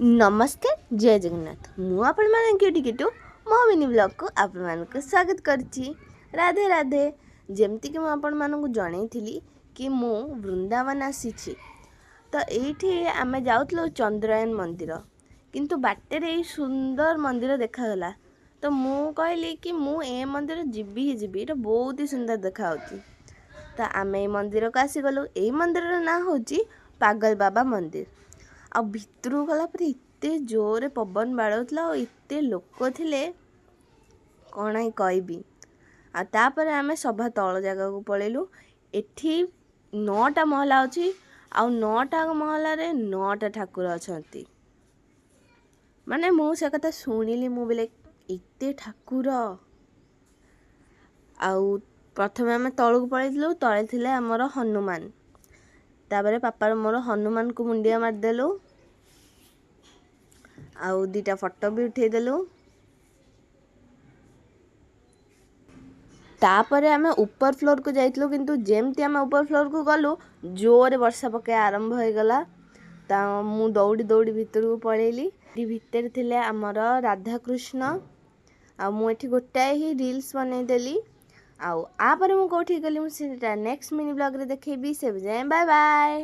ନମସ୍କାର, ଜୟ ଜଗନ୍ନାଥ। ମୁଁ ଆପଣମାନଙ୍କ ଟିକିଟୁ, ମୋ ମିନି ବ୍ଲଗ୍କୁ ଆପଣମାନଙ୍କୁ ସ୍ୱାଗତ କରିଛି। ରାଧେ ରାଧେ। ଯେମିତିକି ମୁଁ ଆପଣମାନଙ୍କୁ ଜଣେଇଥିଲି କି ମୁଁ ବୃନ୍ଦାବନ ଆସିଛି, ତ ଏଇଠି ଆମେ ଯାଉଥିଲୁ ଚନ୍ଦ୍ରୟାନ ମନ୍ଦିର, କିନ୍ତୁ ବାଟରେ ଏଇ ସୁନ୍ଦର ମନ୍ଦିର ଦେଖାଗଲା। ତ ମୁଁ କହିଲି କି ମୁଁ ଏ ମନ୍ଦିର ଯିବି ହିଁ ଯିବି, ଏଇଟା ବହୁତ ହି ସୁନ୍ଦର ଦେଖାହେଉଛି। ତ ଆମେ ଏଇ ମନ୍ଦିରକୁ ଆସିଗଲୁ। ଏଇ ମନ୍ଦିରର ନାଁ ହେଉଛି ପାଗଲ ବାବା ମନ୍ଦିର। ଆଉ ଭିତରକୁ ଗଲା ପରେ ଏତେ ଜୋରରେ ପବନ ବାଡ଼ଉଥିଲା ଆଉ ଏତେ ଲୋକ ଥିଲେ, କ'ଣ ହିଁ କହିବି। ଆଉ ତାପରେ ଆମେ ସଭା ତଳ ଜାଗାକୁ ପଳେଇଲୁ। ଏଠି 9ଟା ମହଲା ଅଛି ଆଉ 9ଟା ମହଲାରେ 9ଟା ଠାକୁର ଅଛନ୍ତି। ମାନେ ମୁଁ ସେ କଥା ଶୁଣିଲି, ମୁଁ ବି ଲାଇକ୍ ଏତେ ଠାକୁର। ଆଉ ପ୍ରଥମେ ଆମେ ତଳକୁ ପଳେଇଥିଲୁ। ତଳେ ଥିଲେ ଆମର ହନୁମାନ। ତାପରେ ପାପାର ମୋର ହନୁମାନଙ୍କୁ ମୁଣ୍ଡିଆ ମାରିଦେଲୁ ଆଉ 2ଟା ଫଟୋ ବି ଉଠେଇଦେଲୁ। ତାପରେ ଆମେ ଉପର ଫ୍ଲୋରକୁ ଯାଇଥିଲୁ, କିନ୍ତୁ ଯେମିତି ଆମେ ଉପର ଫ୍ଲୋରକୁ ଗଲୁ ଜୋରରେ ବର୍ଷା ପକାଇବା ଆରମ୍ଭ ହେଇଗଲା। ତ ମୁଁ ଦୌଡ଼ି ଦୌଡ଼ି ଭିତରକୁ ପଳେଇଲି। ଏଠି ଭିତରେ ଥିଲେ ଆମର ରାଧାକୃଷ୍ଣ। ଆଉ ମୁଁ ଏଠି ଗୋଟାଏ ହିଁ ରିଲ୍ସ ବନେଇଦେଲି। ଆଉ ଆପରେ ମୁଁ କେଉଁଠିକି ଗଲି, ମୁଁ ସେଇଟା ନେକ୍ସଟ ମିନି ବ୍ଲଗ୍ରେ ଦେଖେଇବି। ସେ ଯାଏଁ ବାଏ ବାଏ।